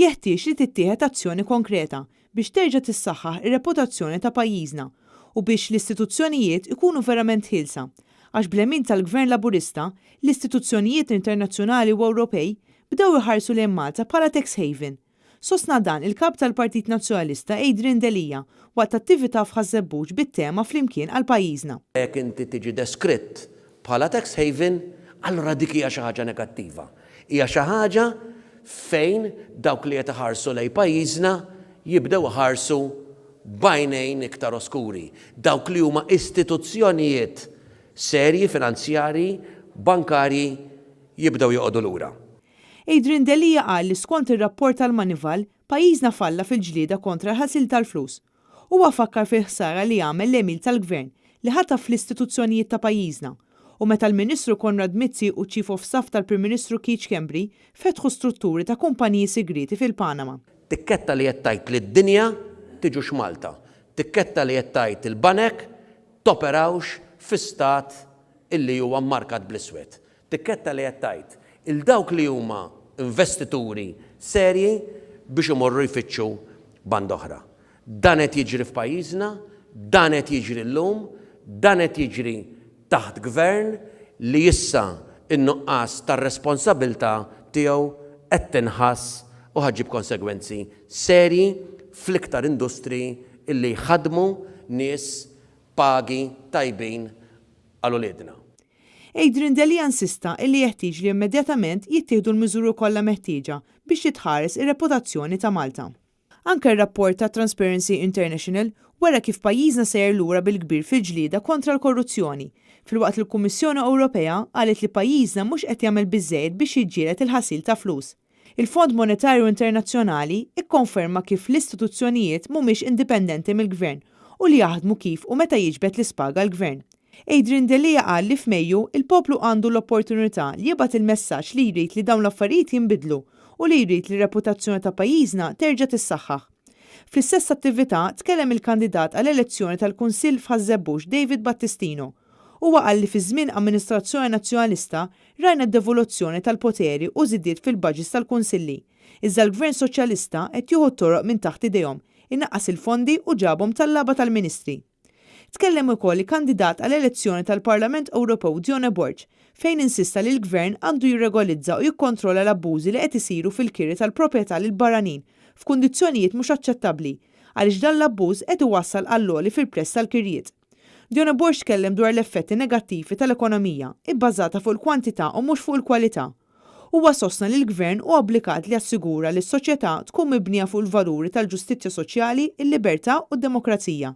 Jeħtieġ li tittieħed azzjoni konkreta biex terġa' tissaħħaħ ir-reputazzjoni ta' pajjiżna u biex l-istituzzjonijiet ikunu verament ħielsa għax bl-għemil tal-Gvern Laburista, l-istituzzjonijiet internazzjonali u Ewropej bdew iħarsu lejn Malta bħala tax haven. Sostna dan il-Kap tal-Partit Nazzjonalista Adrian Delia waqt attività f'Ħaż-Żebbuġ bit-tema Flimkien għal Pajjiżna. Jekk inti tiġi deskritt bħala tax haven, allura dik hija xi ħaġa negattiva. Hija xi ħaġa fejn dawk li qed iħarsu lejn pajjiżna jibdew iħarsu b'għajnejn iktar oskuri. Dawk li huma istituzzjonijiet serji finanzjarji, bankarji jibdew joqogħdu lura. Adrian Delia qal li skont ir-rapport tal-Moneyval, pajjiżna falla fil-ġlieda kontra l-ħasil tal-flus. Huwa fakkar fil-ħsara li għamel l-għemil tal-Gvern li ħataf l-istituzzjonijiet ta' pajjiżna u meta l-Ministru Konrad Mizzi u ċ-Chief of Staff tal-Prim Ministru Keith Schembri fetħu strutturi ta' kumpaniji sigrieti fil-Panama. Tikketta li qed tgħid lid-dinja tiġux Malta. Tikketta li qed tgħid il-banek toperawx fi stat illi huwa mmarkat bl-iswed. Tikketta li qed tgħid 'il dawk li huma investituri serji biex imorru jfittxu band'oħra. Dan qed jiġri f'pajjiżna, dan qed jiġri llum, dan qed jiġri taħt gvern li issa n-nuqqas tar-responsabilità tiegħu qed tinħass u ħa ġġib konsegwenzi serji fl-iktar industriji li jħaddmu nies pagi tajbin għal uliedna. Adrian Delia insista illi jeħtieġ li immedjatament jittieħdu l-miżuri kollha meħtieġa biex titħares ir-reputazzjoni ta' Malta. Anke r-rapport ta' Transparency International wera kif pajjiżna sejjer lura bil-kbir fil-ġlieda kontra l-korruzzjoni, filwaqt li l-Kummissjoni Ewropea qalet li pajjiżna mhux qed jagħmel biżżejjed biex jiġġieled il-ħasil ta' flus. Il-Fond Monetarju Internazzjonali kkonferma kif l-istituzzjonijiet mhumiex indipendenti mill-Gvern u li jaħdmu kif u meta jiġbed l-ispaga l-Gvern. Adrian Delia qal li f'Mejju, il-poplu għandu l-opportunità li jibgħat il-messaġġ li jrid li dawn l-affarijiet jinbidlu u li jrid li r-reputazzjoni ta' pajjiżna terġa' tissaħħaħ. Fl-istess attività tkellem il-kandidat għall-elezzjoni tal-Kunsill f'Ħaż-Żebbuġ David Battistino. Huwa qal li fi żmien amministrazzjoni Nazzjonalista rajna devoluzzjoni tal-poteri u żidiet fil-budgets tal-kunsilli. Iżda l-Gvern Soċjalista qed jieħu t-toroq minn taħt idejhom, inaqqas il-fondi u ġabhom tallaba tal-Ministri. Tkellem ukoll il-kandidat għall-elezzjoni tal-Parlament Ewropew Dione Borg, fejn insista li l-Gvern għandu jirregolizza u jikkontrolla l-abbużi li qed isiru fil-kiri tal-proprjetà lill-barranin f'kundizzjonijiet mhux aċċettabbli, għaliex dan l-abbuż qed iwassal għall-għoli fil-prezz tal-kirjiet. Dione Borg tkellem dwar l-effetti negattivi tal-ekonomija ibbażata fuq il-kwantità u mhux fuq il-kwalità. Huwa sostna li l-Gvern hu obbligat li jassigura li s-soċjetà tkun mibnija fuq il-valuri tal-ġustizzja soċjali, il-libertà u d-demokrazija.